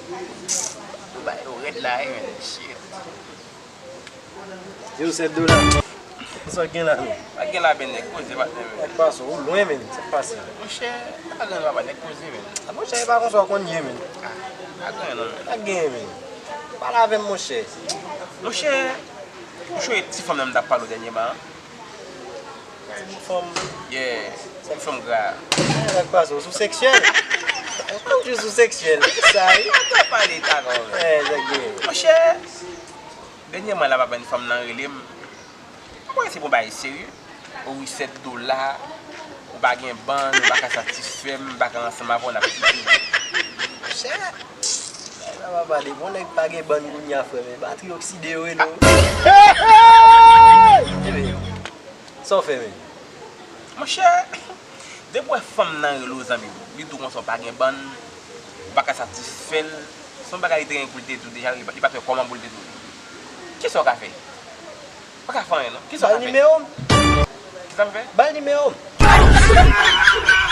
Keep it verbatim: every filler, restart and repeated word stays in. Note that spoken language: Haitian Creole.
Ou bay yo rèd la, wi, men. Shit. Yo, sèt dola. Sa w gen la, men? Pa gen la, men, nèg, koze, patnè, men. Nèg pase, ou lwen, men. Sa k pase? Monchè, pa gen anyen, papa, nèg, koze, men. A, monchè, e pa konsa w konn ye, men. Ah, pa gen anyen, non, men. Pa gen, men. Pale avè m, monchè. Monchè, ou sonje ti fanm nan m t ap pale w dènyèman an? Ti bout fanm. Yeah, ti fanm gra. Eh, sa k pase, ou sou seksyèl? Ou toujou sou seksyèl, ki sa, wi? Ou pa pale ta kò, men. Eh, sa k gen? Monchè, dènyèman la, papa, yon fanm nan rele m. Mwen se bon bagay serye. Ou wi sèt dola, ou pa gen bann, ou pa ka satisfè m, m pa ka ansanm avè w, n ap kite. Monchè, nèg la pa pale, bon nèg pa gen bann kounye a, frè, men batri okside yo rele w. Ebyen, sa w fè, men? Monchè, depi w wè fanm nan rele w, zanmi m, li di w konsa w pa gen bann, ou pa ka satisfè l, se yon bagay li te gen pou l te di w deja, li pa, li pa t wè kòman pou l te di w li. Kisa w ka fè? Pa ka fè anyen, non. Kisa w ka fè? Ba l nimewo m. Kisa m fè? Ba l nimewo m.